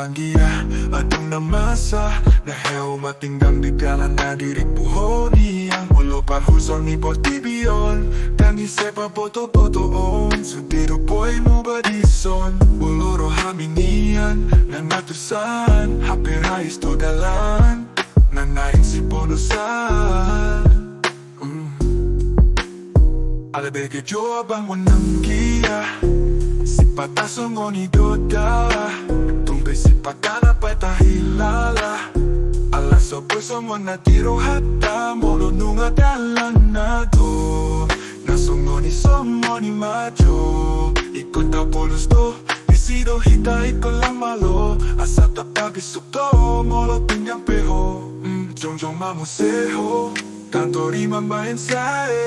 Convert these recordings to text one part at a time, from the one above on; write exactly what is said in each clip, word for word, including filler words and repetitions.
Anggia, adong na masa, na hea ma tinggang di dalan na dirimpuhon i. Molo parhuson ni portibi on, dang ise pabotobotoon, sude do boi muba dison. Molo ro hami nian, na natusan, hape rais do dalan, na naeng siponosan. Mm. Ala bege jo abang on anggia, sipata songon i do da. Tung pe sipata na patahilala, ala so boi songon na di rohanta. Molo nunga dalanna do na songon i, songon i ma jo. Ingkon tapolus do, disi do hita ingkon lam malo, asa tapabisuk do molo tinggang pe ho. Mm, jongjong ma muse ho, tantu ri mambahen sae.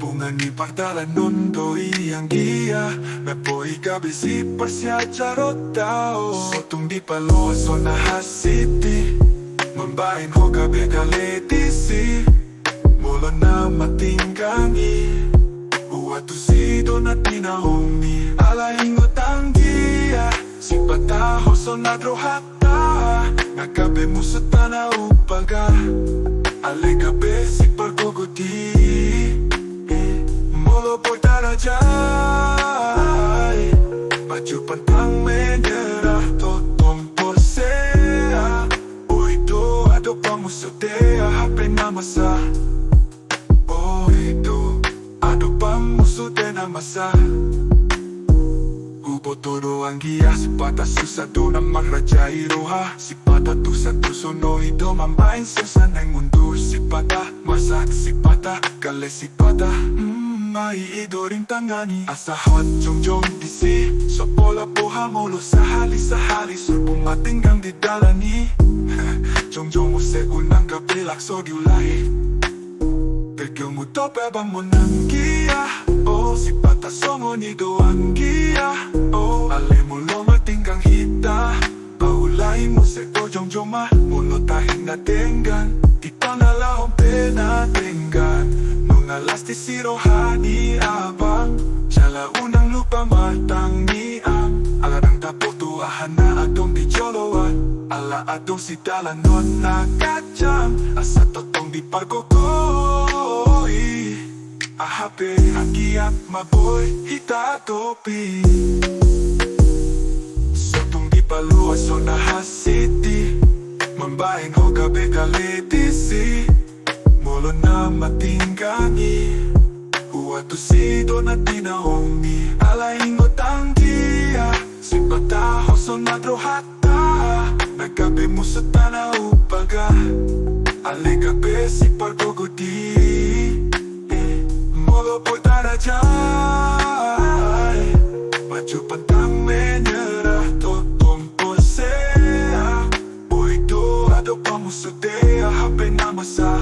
Pungu ni pardalan on do i anggia, na boi gabe siparsiajaronta ho. So tung dipaloas ho na hansit i, mambahen ho gabe gale disi. Molo na matinggang i, ua tusi do na tinaomi. Ala ingot anggia, sipata hoson na rohanta, na gabe musu tana upaga, ale gabe sipargogot i. Molo boi tarajai, maju pantang menyerah, tongtong porsea. Oi do, adong pamusu tea hape na masa. Oi do, adong pamusu tea na masa. Huboto do anggia, sipata susa do na mangarajai roha. Sipata tusan tu songon i do mambahen susa naeng mundur. Sipata masa, sipata gale, sipata, mm, ma i do rintangan i. Asa hot jongjong disi, so pola boha molo sahali-sahali surbu matinggang di dalan i. Jongjong muse unang gabe laos so diulai. Begeonmu dope abang on anggia, o, sipata songon i do anggia, o. Ale molo matinggang hita, paulai muse do jongjong ma. Molo tahi na denggan, di pangalahon pe na denggan. Nunga las disi roha ni abang, jala unang lupa martangiang. Ala dang taboto aha na adong di joloan, ala adong sidalan on na ganjang, asa tongtong dipargogoi. Aha pe anggiat ma boi hita adopi. So tung dipaloas ho na hansit i, mambahen ho gabe gale disi. Molo na matinggang i, ua tusi do na tinaomi. Ala ingot anggia, sipata hoson na rohanta, na gabe musu tana upaga, ale gabe sipargogot i. Molo boi tarajai, maju pantang menyerah, tongtong porsea. Oi do, adong pamusu tea hape na masa.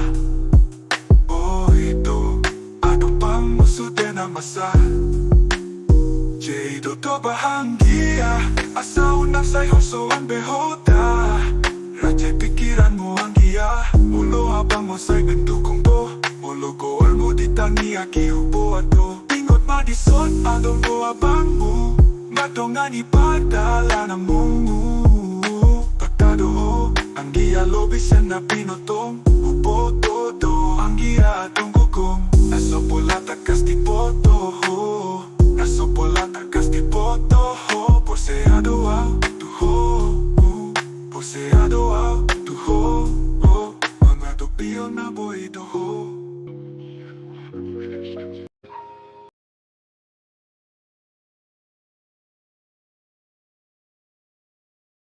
Oi do, adong pamusu tea na masa. Jadi do toba anggia, asa unang sai hosoan be ho da. Rajai pikiranmu anggia, molo abang on sai mendukung do. Molo goarmu ditangiangi huboan do. Ingot ma dison adong do abangmu, mandongani pardalananmu. Patado ho anggia lobi sian na binotomu. Huboto do anggia adong gogom, na so pola tangkas diboto ho. Na so pola tangkas diboto ho. Porsea do ahu tu ho, porsea do ahu tu ho. Mangadopi on na boi do ho.